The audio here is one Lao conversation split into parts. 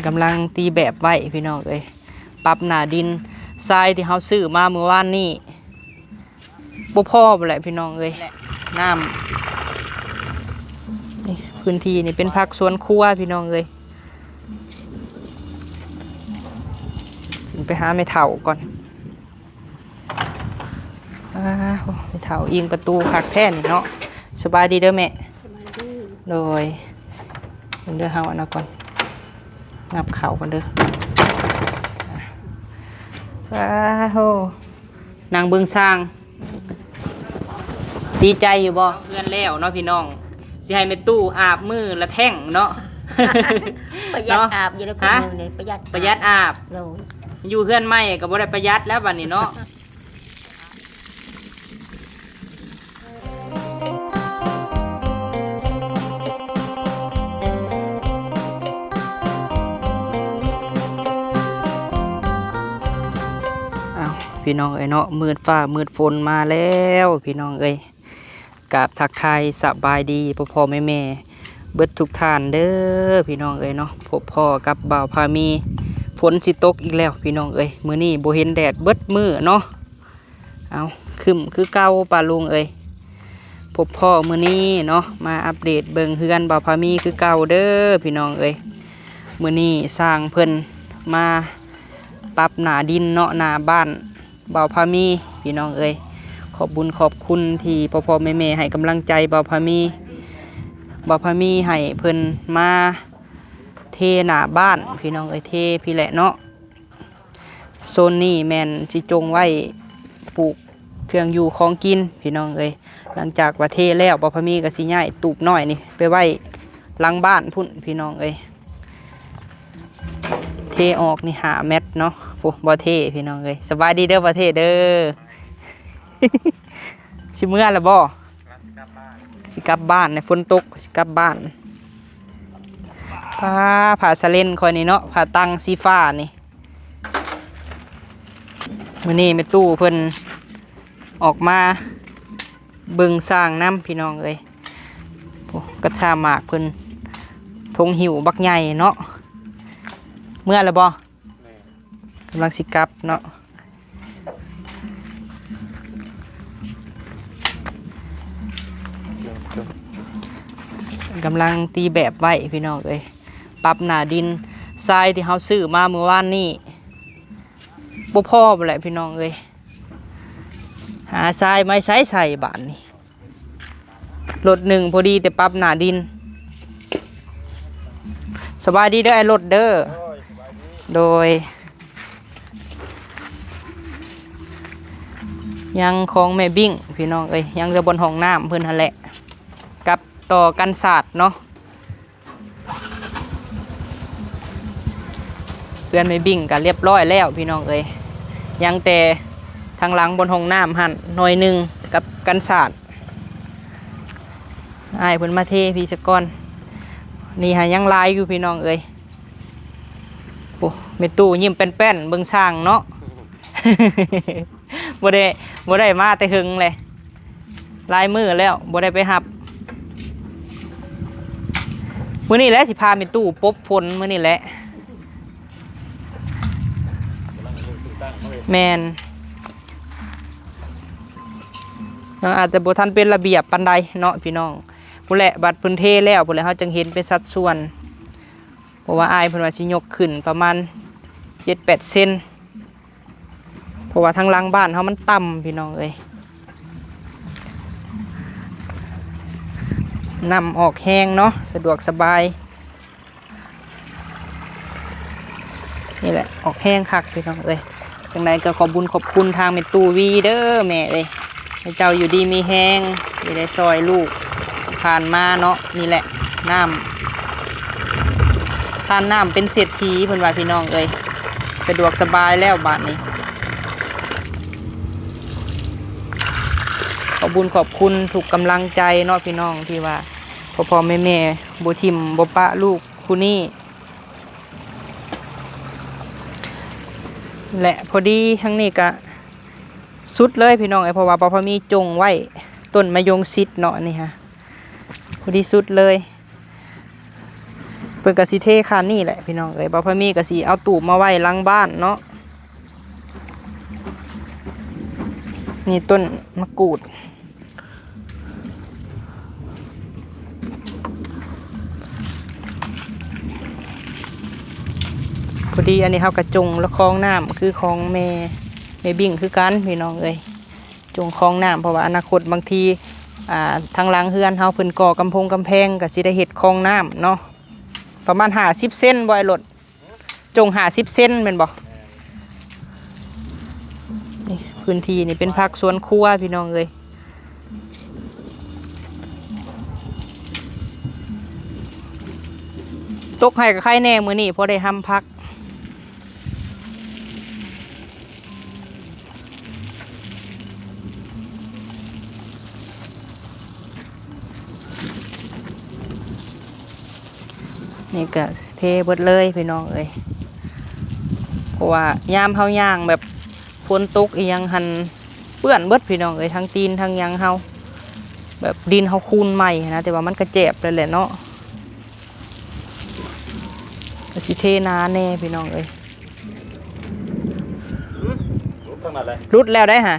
ກຳລັງຕີແບບໄວ້ພີ່ນ້ອງເອີຍ, ປັບໜ້າດິນ. ຊາຍທີ່ເຮົາຊື້ມາມື້ວານນີ້ບໍ່ພໍພຸ້ນແຫຼະພີ່ນ້ອງເອີຍ. ນ້ຳ ນີ້ ພື້ນທີ່ນີ້ເປັນຜັກສວນຄົວພີ່ນ້ອງເອີຍ. ໄປຫາແມ່ເຖົ້າກ່ອນ. ອ້າວ ແມ່ເຖົ້າອີງປະຕູຄັກແທ້ນີ້ເນາະ. ສະບາຍດີເດີແມ່. ສະບາຍດີ. ໂດຍ ເບິ່ງເດີ ເຮົາອັນນັ້ນກ່ອນ, ຫຍັບເຂົ້າກ່ອນເດີ. ອ້າວ ນັ່ງເບິ່ງຊ່າງ. ດີໃຈຢູ່ບໍ່? ເຮືອນແລ້ວເນາະພີ່ນ້ອງ, ຊິໃຫ້ແມ່ຕູ້ອາບມື້ລະແທ້ງເນາະ. ປະຢັດ ເນາະ ອາບຢູ່ແລ້ວ ຫະ? ປະຢັດ ປະຢັດອາບ. ໂດຍ. ຢູ່ເຮືອນໃໝ່ກໍບໍ່ໄດ້ປະຢັດແລ້ວບັດນີ້ເນາະ. ອ້າວ ພີ່ນ້ອງເອີຍເນາະ, ມືດຟ້າມືດຝົນມາແລ້ວພີ່ນ້ອງເອີຍ. ກາບທັກທາຍສະບາຍດີພໍ່ໆແມ່ໆເບິດທຸກທ່ານເດີພີ່ນ້ອງເອີຍເນາະ. ພົບພໍ້ກັບບ່າວພາມີ, ຝົນຊິຕົກອີກແລ້ວພີ່ນ້ອງເອີຍ. ມື້ນີ້ບໍ່ເຫັນແດດເບິດມື້ເນາະ. ເອົາ ຄຶ້ມຄືເກົ່າປ້າລຸງເອີຍ. ພົບພໍ້ມື້ນີ້ເນາະ, ມາອັບເດດເບິ່ງເຮືອນບ່າວພາມີຄືເກົ່າເດີພີ່ນ້ອງເອີຍ. ມື້ນີ້ຊ່າງເພິ່ນມາປັບໜ້າດິນເນາະ, ໜ້າບ້ານ ບ່າວພາມີພີ່ນ້ອງເອີຍ. ຂອບບຸນຂອບຄຸນທີ່ພໍ່ໆແມ່ໆໃຫ້ກຳລັງໃຈບ່າວພາມີ. ບ່າວພາມີໃຫ້ເພິ່ນມາເທໜ້າບ້ານພີ່ນ້ອງເອີຍ, ເທພີ້ແຫຼະເນາະ. ໂຊນນີ້ແມ່ນຊິຈົ່ງໄວ້ປູກເຄື່ອງຢູ່ຂອງກິນພີ່ນ້ອງເອີຍ. ຫຼັງຈາກວ່າເທແລ້ວ ບ່າວພາມີກໍຊິຍ້າຍຕູບນ້ອຍນີ້ໄປໄວ້ຫຼັງບ້ານພຸ້ນພີ່ນ້ອງເອີຍ. ເທອອກນີ້ຫ້າແມັດເນາະ. ໂອ້ ບໍ່ເທພີ່ນ້ອງເອີຍ. ສະບາຍດີເດີບໍ່ເທເດີ. ຊິເມືອແລ້ວບໍ່? ຊິກັບບ້ານ, ຝົນຕົກ ຊິກັບບ້ານ. ຜ້າ ຜ້າສະເລັນຂ້ອຍນີ້ເນາະ, ຜ້າຕັງສີຟ້ານີ້. ມື້ນີ້ແມ່ຕູ້ເພິ່ນອອກມາເບິ່ງຊ່າງນຳພີ່ນ້ອງເອີຍ. ໂອ້ ກະຊາໝາກເພິ່ນ ຖົງຫິ້ວບັກໃຫຍ່ເນາະ. ເມືອແລ້ວບໍ່? ແມ່ນ. ກຳລັງຊິກັບເນາະ. ກຳລັງຕີແບບໄວ້ພີ່ນ້ອງເອີຍ, ປັບໜ້າດິນ. ຊາຍທີ່ເຮົາຊື້ມາມື້ວານນີ້ບໍ່ພໍພຸ້ນແຫຼະພີ່ນ້ອງເອີຍ. ຫາຊາຍໄມ້ໃສໃສ່ບາດນີ້. ລົດໜຶ່ງພໍດີແຕ່ປັບໜ້າດິນ. ສະບາຍດີເດີອ້າຍລົດເດີ. ໂດຍ ສະບາຍດີ. ໂດຍ ຍັງຂອງແມ່ບິ້ງພີ່ນ້ອງເອີຍ, ຍັງແຕ່ບ່ອນຫ້ອງນ້ຳເພິ່ນຫັ້ນແຫຼະ, ກັບຕໍ່ກັນສາດເນາະ. ເຮືອນແມ່ບິ້ງກໍລຽບຮ້ອຍແລ້ວພີ່ນ້ອງເອີຍ, ຍັງແຕ່ທາງຫຼັງບ່ອນຫ້ອງນ້ຳຫັ້ນໜ້ອຍໜຶ່ງກັບກັນສາດ. ອ້າຍເພິ່ນມາເທພີ້ສາກ່ອນ. ນີ້ຫາຍັງຫຼາຍຢູ່ພີ່ນ້ອງເອີຍ. ໂອ້ ແມ່ຕູ້ຍິ້ມແປ້ນໆເບິ່ງຊ່າງເນາະ. ບໍ່ໄດ້ ບໍ່ໄດ້ມາແຕ່ເຫິງແຫຼະ, ຫຼາຍມື້ແລ້ວບໍ່ໄດ້ໄປຮັບ. ມື້ນີ້ແຫຼະຊິພາແມ່ຕູ້ປົບຝົນ, ມື້ນີ້ແຫຼະ. ແມ່ນ. ເນາະ ອາດຈະບໍ່ທັນເປັນລະບຽບປານໃດເນາະພີ່ນ້ອງ. ພຸ້ນແຫຼະ ບັດເພິ່ນເທແລ້ວ ພຸ້ນແຫຼະ ເຮົາຈຶ່ງເຫັນເປັນສັດສ່ວນ. ເພາະວ່າອ້າຍເພິ່ນວ່າຊິຍົກຂຶ້ນປະມານເຈັດແປດເຊັນ, ເພາະວ່າທາງຫຼັງບ້ານເຮົາມັນຕ່ຳພີ່ນ້ອງເອີຍ. ນ້ຳອອກແຮງເນາະ, ສະດວກສະບາຍ. ນີ້ແຫຼະ ອອກແຮງຄັກພີ່ນ້ອງເອີຍ. ຈັ່ງໃດກໍຂອບບຸນຂອບຄຸນທາງແມ່ຕູ້ວີເດີແມ່ເອີຍ, ໃຫ້ເຈົ້າຢູ່ດີມີແຮງ ທີ່ໄດ້ຊ່ອຍລູກຜ່ານມາເນາະ. ນີ້ແຫຼະ ນ້ຳ ທ່ານນ້ຳເປັນເສດຖີເພິ່ນວ່າພີ່ນ້ອງເອີຍ, ສະດວກສະບາຍແລ້ວບາດນີ້. ຂອບບຸນຂອບຄຸນທຸກກຳລັງໃຈເນາະພີ່ນ້ອງ ທີ່ວ່າພໍ່ໆແມ່ໆບໍ່ຖິ້ມບໍ່ປະລູກ ຜູ້ນີ້ ແລະ ພໍດີທາງນີ້ກະສຸດເລີຍພີ່ນ້ອງເອີຍ, ເພາະວ່າບໍ່ພໍມີຈົ່ງໄວ້ຕົ້ນມະຍົງຊິດເນາະ, ອັນນີ້ຮະ ພໍດີສຸດເລີຍ. ໄປ พิ่นກໍຊິเทคานนี้แหละพี่น้องเอ้ย บ่าวพามีก็สิเอาตู้มาไว้หลังบ้านเนาะ นี่ต้นมะกรูด พอดีอันนี้เฮาก็จงละคองน้ำ คือของแม่ แม่บิ่งคือกันพี่น้องเอ้ย จงคองน้ำ เพราะว่าอนาคตบางที อ่า ทางหลังเฮือนเฮาเพิ่นก่อกำพงกำแพง ก็สิได้เฮ็ดคองน้ำเนาะ ประมาณห้าสิบเซนบ่ ไอ้รถ จงห้าสิบเซนแม่นบ่? นี่พื้นที่นี่เป็นผักสวนครัวพี่น้องเอ้ย ตกไฮ่ก็ไคแน่มื้อนี้ พอได้หำผัก นี่ก็เทเบิดเลยพี่น้องเอ้ย เพราะว่ายามเฮาย่างแบบฝนตกอีหยังหั่นเปื้อนเบิดพี่น้องเอ้ย ทั้งตีนทั้งหยังเฮา แบบดินเฮาคูนใหม่หั้นนะ แต่ว่ามันก็แจบแล้วแหละเนาะ ก็สิเทหนาแน่พี่น้องเอ้ย หลุดแล้วได้หา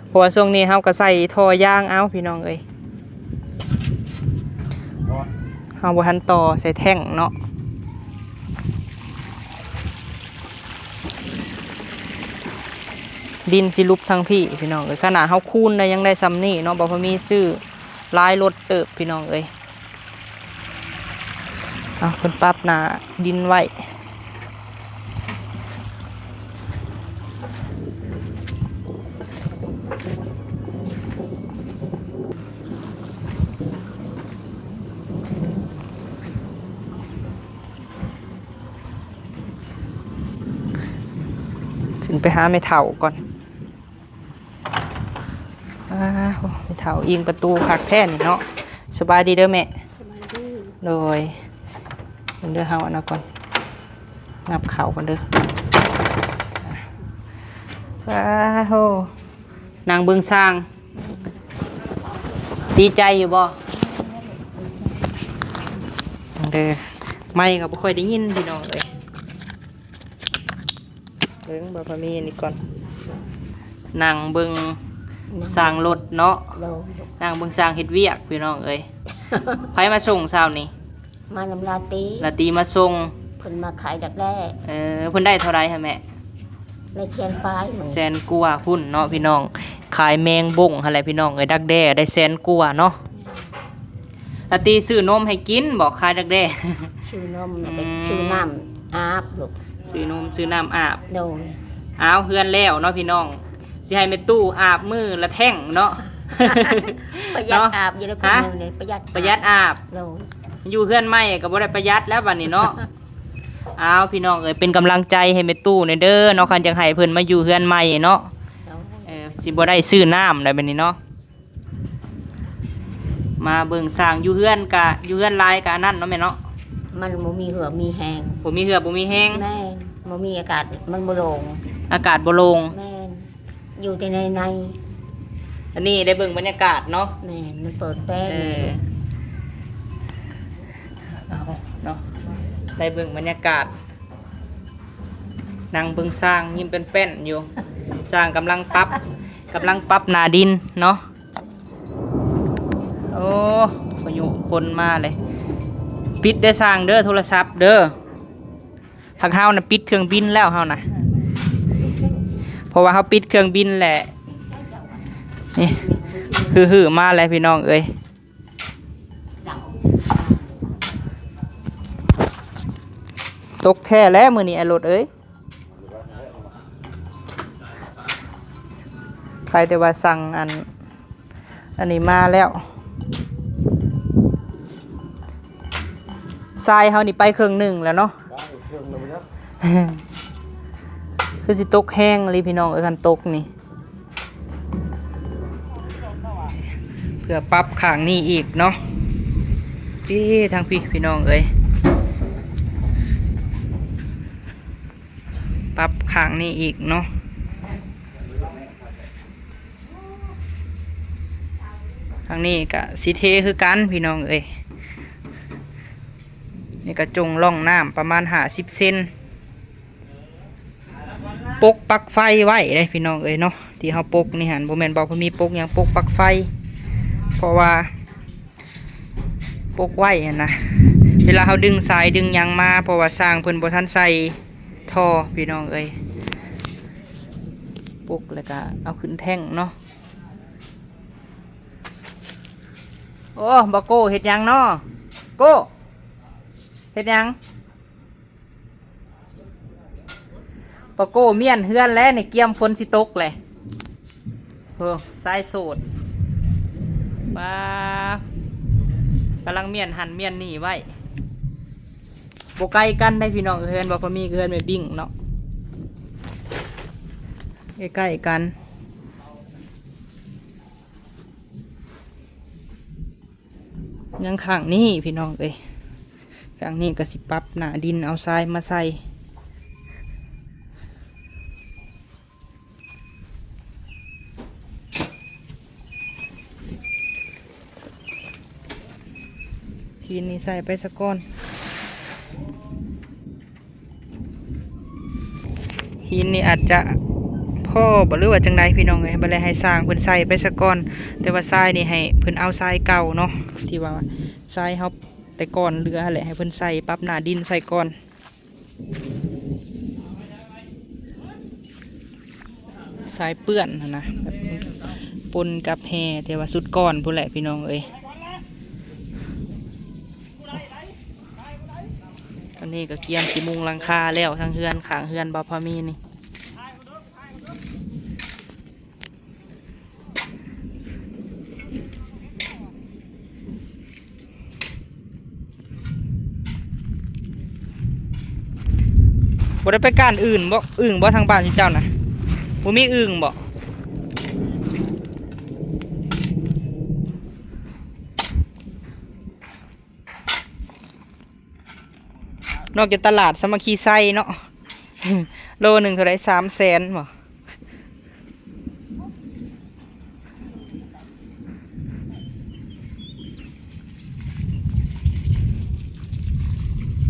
เพราะว่าช่วงนี้เฮาก็ใส่ท่อยางเอาพี่น้องเอ้ย เฮาบ่ทันต่อใส่แท่งเนาะ ดินสิลุบทางพี้พี่น้องเอ้ย ขนาดเฮาคูนได้ยังได้ส่ำนี้เนาะ บ่พอมีซื้อหลายรถเติบพี่น้องเอ้ย เอา เพิ่นปรับหน้าดินไว้ ขึ้นไปหาแม่เฒ่าก่อน อ้าว แม่เฒ่าอิงประตูคักแท้นี่เนาะ สบายดีเด้อแม่ สบายดี โดย เบิ่งเด้อ เฮาอันนั้นก่อน งับข้าวก่อนเด้อ อ้าว นั่งเบิ่งช่าง ดีใจอยู่บ่ เด้อ ไมค์ก็บ่ค่อยได้ยินพี่น้องเอ้ย เบิ่งบ่าวพามีอันนี้ก่อน นั่งเบิ่งช่างรถเนาะ โดย นั่งเบิ่งช่างเฮ็ดเวียกพี่น้องเอ้ย ไผมาส่งเช้านี้ มานำลาตี ลาตีมาส่ง เพิ่นมาขายดักแด้ เออ เพิ่นได้เท่าใด๋หะแม่ ได้แสนปลาย แสนกว่าพุ้นเนาะพี่น้อง ขายแมงบงหั่นแหละพี่น้องเอ้ย ดักแด้ได้แสนกว่าเนาะ ลาตีซื้อนมให้กินบ่ ขายดักแด้ ซื้อนมแล้วก็ อืม ซื้อน้ำอาบลูก ซื้อนมซื้อน้ำอาบ โดย อ้าว เฮือนแล้วเนาะพี่น้อง สิให้แม่ตู้อาบมื้อละแท่งเนาะ ประหยัด เนาะ อาบอยู่แล้ว ฮะ คนหนึ่งเนี่ยประหยัด ประหยัดอาบ อาบ โดย อยู่เฮือนใหม่ก็บ่ได้ประหยัดแล้วบัดนี้เนาะ อ้าว พี่น้องเอ้ย เป็นกำลังใจให้แม่ตู้แหน่เด้อเนาะ คันอยากให้เพิ่นมาอยู่เฮือนใหม่เนาะ โดย เออ สิบ่ได้ซื้อน้ำแล้วบัดนี้เนาะ มาเบิ่งช่างอยู่เฮือนกะ อยู่เฮือนหลายกะอันนั้นเนาะแม่เนาะ มันบ่มีเหื่อมีแฮง บ่มีเหื่อบ่มีแฮง แม่น บ่มีอากาศ มันบ่โล่ง อากาศบ่โล่ง แม่น อยู่แต่ในใน อันนี้ได้เบิ่งบรรยากาศเนาะ แม่น มันเปิดแปลง เออ เอาเนาะ ได้เบิ่งบรรยากาศ นั่งเบิ่งช่างยิ้มแป้นๆอยู่ ช่างกำลังปรับ กำลังปรับหน้าดินเนาะ โอ้ พายุฝนมาเลย ปิดเด้อช่างเด้อ โทรศัพท์เด้อ หากเฮาน่ะปิดเครื่องบินแล้วเฮาน่ะ เพราะว่าเฮาปิดเครื่องบินแหละ นี่ ฮือๆมาแล้วพี่น้องเอ้ย ตกแท้แล้วมื้อนี้ไอ้รถเอ้ย ใครแต่ว่าสั่งอัน อันนี้มาแล้ว ทรายเฮานี่ไปครึ่งหนึ่งแล้วเนาะ คือสิตกแฮงอีหลีพี่น้องเอ้ย คันตกนี่ เพื่อปรับข้างนี้อีกเนาะ เอ้ ทางพี้พี่น้องเอ้ย ปรับข้างนี้อีกเนาะ ทางนี้ก็สิเทคือกันพี่น้องเอ้ย ນີ້ກະຈົ່ງຮ່ອງນ້ຳປະມານຫ້າສິບເຊັນ ປົກປັກໄຟໄວ້ເດ້ພີ່ນ້ອງເອີຍເນາະ. ທີ່ເຮົາປົກນີ້ຫັ້ນ ບໍ່ແມ່ນບໍ່ ເພິ່ນມີປົກຫຍັງ ປົກປັກໄຟ ເພາະວ່າປົກໄວ້ຫັ້ນນະ ເວລາເຮົາດຶງສາຍດຶງຫຍັງມາ ເພາະວ່າຊ່າງເພິ່ນບໍ່ທັນໃສ່ທໍ່ພີ່ນ້ອງເອີຍ. ປົກແລ້ວກະເອົາຂຶ້ນແທ່ງເນາະ. ໂອ້ ບໍ່ໂກ້ເຮັດຫຍັງເນາະ ໂກ້ເຮັດຫຍັງ? ປະໂກມ້ຽນເຮືອນແລ້ວນີ້ ກຽມຝົນຊິຕົກແຫຼະ. ໂອ້ ຊາຍໂສດ ປາ ກຳລັງມ້ຽນຫັ້ນມ້ຽນນີ້ໄວ້. ບໍ່ໄກກັນໄດ໋ພີ່ນ້ອງ ເຮືອນບໍ່ພໍມີ ເຮືອນແມ່ບິ້ງເນາະ ໃກ້ໆກັນ. ຍັງຂ້າງນີ້ພີ່ນ້ອງເອີຍ ຂ້າງນີ້ກະຊິປັບໜ້າດິນ ເອົາຊາຍມາໃສ່. ຫີນນີ້ໃສ່ໄປສາກ່ອນ. ຫີນນີ້ອາດຈະພໍບໍ່ ຫຼືວ່າຈັ່ງໃດພີ່ນ້ອງເອີຍ ບໍ່ແລ້ວໃຫ້ຊ່າງເພິ່ນໃສ່ໄປສາກ່ອນ. ແຕ່ວ່າຊາຍນີ້ໃຫ້ເພິ່ນເອົາຊາຍເກົ່າເນາະ ທີ່ວ່າຊາຍເຮົາແຕ່ກ່ອນເຫຼືອຫັ້ນແຫຼະ ໃຫ້ເພິ່ນໃສ່ປັບໜ້າດິນໃສ່ກ່ອນ. ຊາຍເປື້ອນຫັ້ນນະ ແບບປົນກັບແຮ່ ແຕ່ວ່າຊຸດກ່ອນພຸ້ນແຫຼະພີ່ນ້ອງເອີຍ. ຕອນນີ້ກະກຽມຊິມຸງຫຼັງຄາແລ້ວ ທັງເຮືອນ ຂ້າງເຮືອນບ່າວພາມີນີ້. ບໍ່ໄດ້ໄປການອື່ນບໍ່ ອຶ່ງບໍ່ ທາງບ້ານເຈົ້ານະ ບໍ່ມີອຶ່ງບໍ່? ນອກຈາກຕະຫຼາດສາມັກຄີໄຊເນາະ ໂລໜຶ່ງເທົ່າໃດ ສາມແສນບໍ່?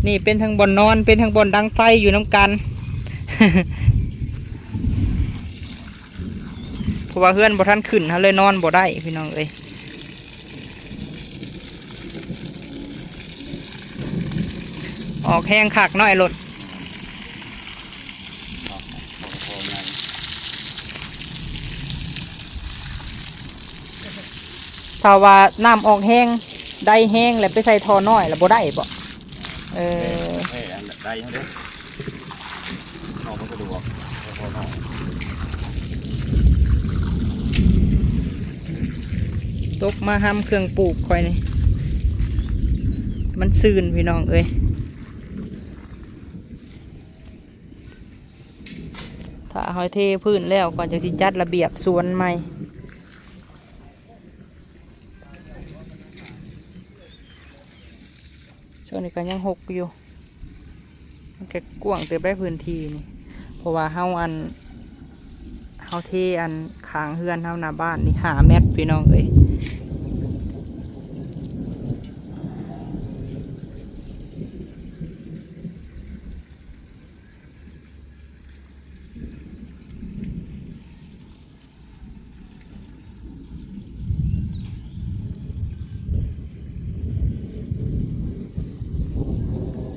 ນີ້ເປັນທັງບ່ອນນອນ ເປັນທັງບ່ອນດັງໄຟຢູ່ນຳກັນ ເພາະວ່າເຮືອນບໍ່ທັນຂຶ້ນ ເຮົາເລີຍນອນບໍ່ໄດ້ພີ່ນ້ອງເອີຍ. ອອກແຮງຄັກເນາະໄອ້ລົດ. ຖ້າວ່ານ້ຳອອກແຮງ ໄດ້ແຮງ ແລ້ວໄປໃສ່ທໍ່ນ້ອຍລະບໍ່ໄດ້ບໍ່? ເອີ ໄດ້ຢູ່ເດ້. ເນາະ ມັນສະດວກ ພໍເນາະ. ຕົກມາຫຳເຄື່ອງປູກຂ້ອຍນີ້ ມັນຊືນພີ່ນ້ອງເອີຍ. ຖ້າເຮົາເທພື້ນແລ້ວ ກ່ອນຈັ່ງຊິຈັດລະບຽບສວນໃໝ່. ຊ່ວງນີ້ກະຍັງຮົກຢູ່ ມັນກະກວ້າງເຕີບໄດ໋ພື້ນທີ່ນີ້ ເພາະວ່າເຮົາອັນ ເຮົາເທອັນຂ້າງເຮືອນເຮົາໜ້າບ້ານນີ້ຫ້າແມັດພີ່ນ້ອງເອີຍ.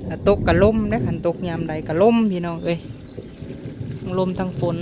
ຖ້າຕົກກະລົມເດ້ ຄັນຕົກຍາມໃດກະລົມພີ່ນ້ອງເອີຍ ທັງລົມທັງຝົນ.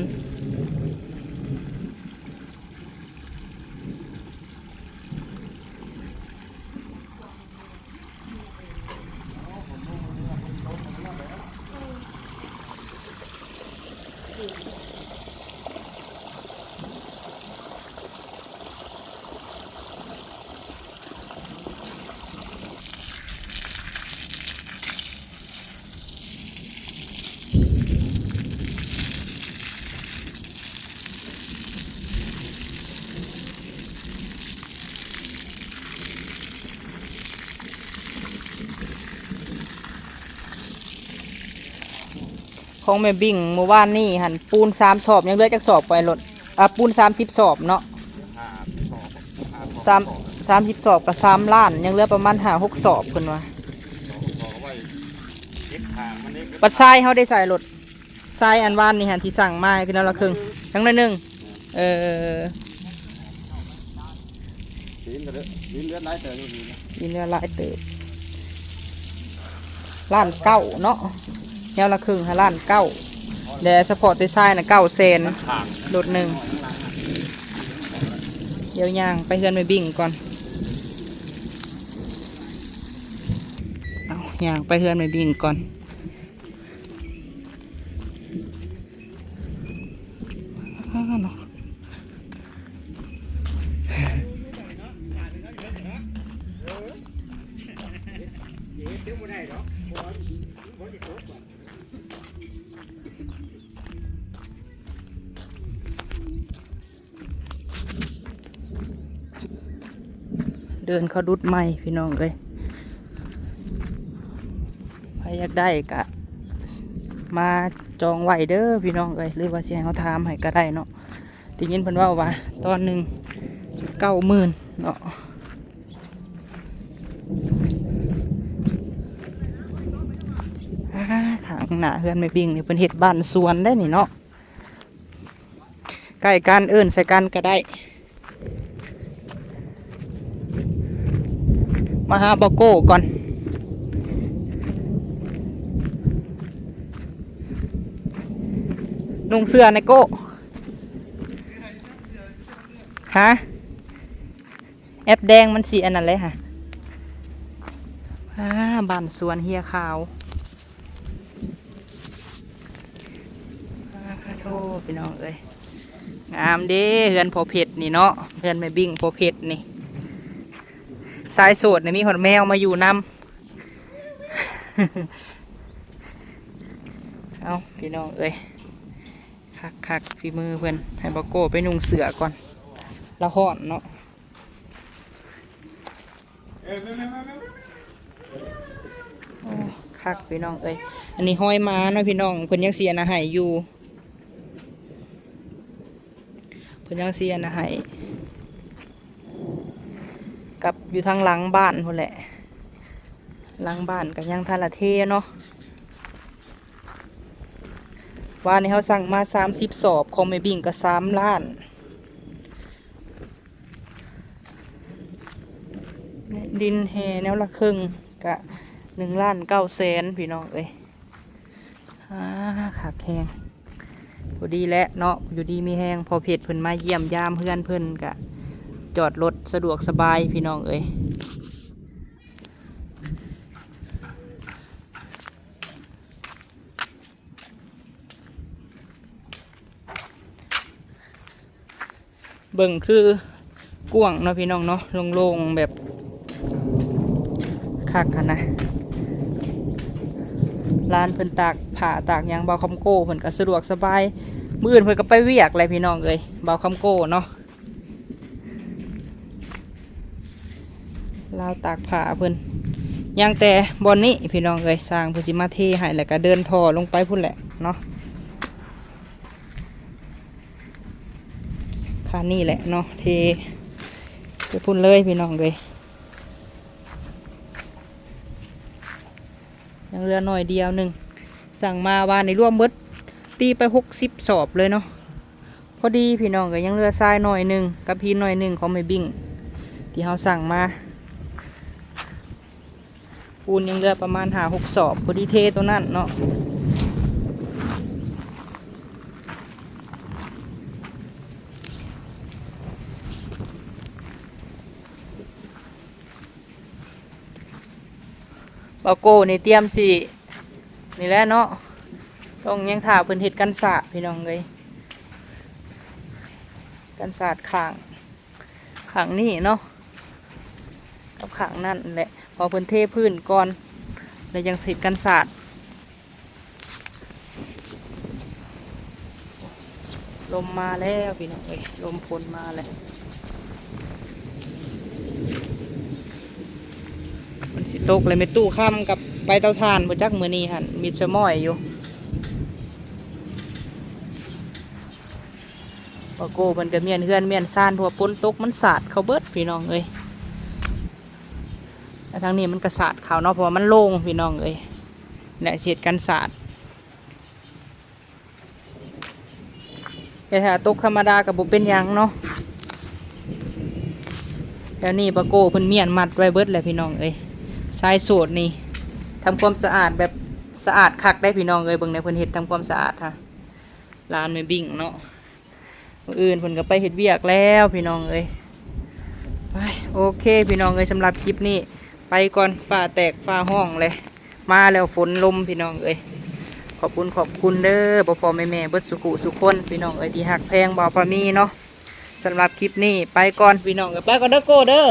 ຂອງແມ່ບິ້ງມື້ວານນີ້ຫັ້ນ ປູນສາມສອບ ຍັງເຫຼືອຈັກສອບໄປລົດ ອາ ປູນສາມສິບສອບເນາະ ສາມ ສາມສິບສອບກະສາມລ້ານ ຍັງເຫຼືອປະມານຫ້າຫົກສອບເພິ່ນວ່າ. ບັດຊາຍເຮົາໄດ້ໃສ່ລົດ ຊາຍອັນວານນີ້ຫັ້ນທີ່ສັ່ງມາຄືແນວລະເຄິ່ງ ຍັງໜ້ອຍໜຶ່ງ. ເອີ ດິນເຫຼືອຫຼາຍເຕີບຢູ່ ດິນເຫຼືອຫຼາຍເຕີບ ລ້ານເກົ້າເນາະ ແນວລະເຄິ່ງຫັ້ນລ້ານເກົ້າ ແລະສະເພາະແຕ່ຊາຍນະເກົ້າແສນ ລົດໜຶ່ງ. ດຽວຍ່າງໄປເຮືອນແມ່ບິ້ງກ່ອນ ເອົາ ຍ່າງໄປເຮືອນແມ່ບິ້ງກ່ອນ. ອ້າ ເນາະ ເດີນເຂົ້າດຸດໃໝ່ພີ່ນ້ອງເອີຍ ໃຜຢາກໄດ້ກະມາຈອງໄວ້ເດີພີ່ນ້ອງເອີຍ ຫຼືວ່າຊິໃຫ້ເຮົາຖາມໃຫ້ກະໄດ້ເນາະ. ໄດ້ຍິນເພິ່ນເວົ້າວ່າຕອນໜຶ່ງເກົ້າໝື່ນເນາະ. ອາ ທາງໜ້າເຮືອນແມ່ບິ້ງນີ້ເພິ່ນເຮັດບ້ານສວນໄດ໋ນີ້ເນາະ. ໃກ້ກັນເອີ້ນໃສ່ກັນກະໄດ້. ມາຫາບ່າວໂກ້ກ່ອນ ນຸ່ງເສື້ອແດ່ໂກ້ ຮະ ແອັບແດງມັນຊິອັນນັ້ນເລີຍຫະ. ອາ ບ້ານສວນເຮຍຂາວ. ອາໂທ ພີ່ນ້ອງເອີຍ ງາມເດ້ເຮືອນພໍ່ເພັດນີ້ເນາະ ເຮືອນແມ່ບິ້ງພໍ່ເພັດນີ້. ຊາຍໂສດນີ້ມີຮອດແມວມາຢູ່ນຳ. ເອົ້າ ພີ່ນ້ອງເອີຍ ຄັກໆ ຝີມືເພິ່ນ. ໃຫ້ບ່າວໂກ້ໄປນຸ່ງເສື້ອກ່ອນ ລາວຮ້ອນເນາະ. ໂອ້ ຄັກພີ່ນ້ອງເອີຍ ອັນນີ້ຮອຍໝາເນາະພີ່ນ້ອງ ເພິ່ນຍັງຊິອັນນະໃຫ້ຢູ່ ເພິ່ນຍັງຊິອັນນະໃຫ້ ກັບຢູ່ທາງຫຼັງບ້ານພຸ້ນແຫຼະ ຫຼັງບ້ານກະຍັງທັນລະເທເນາະ. ວານນີ້ເຮົາສັ່ງມາສາມສິບສອບ ຂອງແມ່ບິ້ງກະສາມລ້ານ. ດິນແຮ່ແນວລະເຄິ່ງກະໜຶ່ງລ້ານເກົ້າແສນ ພີ່ນ້ອງເອີຍ. ອາ ຄັກແຮງ ພໍດີແຫຼະເນາະ ຢູ່ດີມີແຮງ. ພໍ່ເພັດເພິ່ນມາຢ້ຽມຢາມເຮືອນເພິ່ນກະຈອດລົດສະດວກສະບາຍ ພີ່ນ້ອງເອີຍ. ເບິ່ງຄືກວ້າງເນາະພີ່ນ້ອງເນາະ ໂລ່ງໆ ແບບຄັກຫັ້ນນະ. ຮ້ານເພິ່ນຕາກຜ້າຕາກຫຍັງ ບ່າວຄຳໂກ້ເພິ່ນກະສະດວກສະບາຍ ມື້ອື່ນເພິ່ນກະໄປວຽກແຫຼະພີ່ນ້ອງເອີຍ ບ່າວຄຳໂກ້ເນາະ. ລາວຕາກຜ້າເພິ່ນ ຍັງແຕ່ບ່ອນນີ້ພີ່ນ້ອງເອີຍ ຊ່າງເພິ່ນຊິມາເທໃຫ້ ແລ້ວກະເດີນທໍ່ລົງໄປພຸ້ນແຫຼະເນາະ. ຄານນີ້ແຫຼະເນາະ ເທໄປພຸ້ນເລີຍພີ່ນ້ອງເອີຍ. ຍັງເຫຼືອໜ້ອຍດຽວໜຶ່ງ ສັ່ງມາວານນີ້ລວມເບິດ ຕີໄປຫົກສິບສອບເລີຍເນາະ. ພໍດີພີ່ນ້ອງເອີຍ ຍັງເຫຼືອຊາຍໜ້ອຍໜຶ່ງກັບຫີນໜ້ອຍໜຶ່ງຂອງແມ່ບິ້ງ ທີ່ເຮົາສັ່ງມາ. ປູນຍັງເຫຼືອປະມານຫ້າຫົກສອບ ພໍດີເທໂຕນັ້ນເນາະ. ບ່າວໂກ້ນີ້ຕຽມຊິ ນີ້ແຫຼະເນາະ ຕ້ອງຍັງຖ້າເພິ່ນເຮັດກັນສາດພີ່ນ້ອງເອີຍ ກັນສາດຂ້າງ ຂ້າງນີ້ເນາະ ກັບຂ້າງນັ້ນແຫຼະ ເພາະເພິ່ນເທພື້ນກ່ອນ ແລ້ວຈັ່ງເຮັດກັນສາດ. ລົມມາແລ້ວພີ່ນ້ອງເອີຍ ລົມຝົນມາແລ້ວ ມັນຊິຕົກແລ້ວ. ແມ່ຕູ້ຄຳກັບໄປເຕົາຖ່ານບໍ່ຈັກ ມື້ນີ້ຫັ້ນມິດສະໝ້ອຍຢູ່. ບ່າວໂກ້ເພິ່ນກະມ້ຽນເຮືອນມ້ຽນຊານ ເພາະວ່າຝົນຕົກມັນສາດເຂົ້າເບິດພີ່ນ້ອງເອີຍ. ແລ້ວທາງນີ້ມັນກະສາດເຂົ້າເນາະ ເພາະວ່າມັນໂລ່ງພີ່ນ້ອງເອີຍ. ແຫຼະ ຊິເຮັດກັນສາດ. ແຕ່ຖ້າຕົກທຳມະດາກໍບໍ່ເປັນຫຍັງເນາະ. ແຖວນີ້ປ້າໂກ້ເພິ່ນມ້ຽນມັດໄວ້ເບິດແລ້ວພີ່ນ້ອງເອີຍ. ຊາຍໂສດນີ້ທຳຄວາມສະອາດແບບສະອາດຄັກໄດ໋ພີ່ນ້ອງເອີຍ. ເບິ່ງແດ່ ເພິ່ນເຮັດທຳຄວາມສະອາດຫາ ຫຼານແມ່ບິ້ງເນາະ. ມື້ອື່ນເພິ່ນກໍໄປເຮັດວຽກແລ້ວພີ່ນ້ອງເອີຍ. ໄປ ໂອເຄພີ່ນ້ອງເອີຍ, ສຳລັບຄລິບນີ້ໄປກ່ອນ. ຟ້າແຕກຟ້າຮ້ອງແຫຼະ ມາແລ້ວຝົນລົມພີ່ນ້ອງເອີຍ. ຂອບຄຸນຂອບຄຸນເດີພໍ່ໆແມ່ໆເບິດສູ່ຜູ້ສູ່ຄົນພີ່ນ້ອງເອີຍ ທີ່ຮັກແພງບ່າວພາມີເນາະ. ສຳລັບຄລິບນີ້ໄປກ່ອນພີ່ນ້ອງເອີຍ. ໄປກ່ອນເດີໂກ້ເດີ.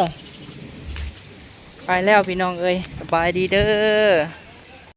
ໄປແລ້ວພີ່ນ້ອງເອີຍ, ສະບາຍດີເດີ.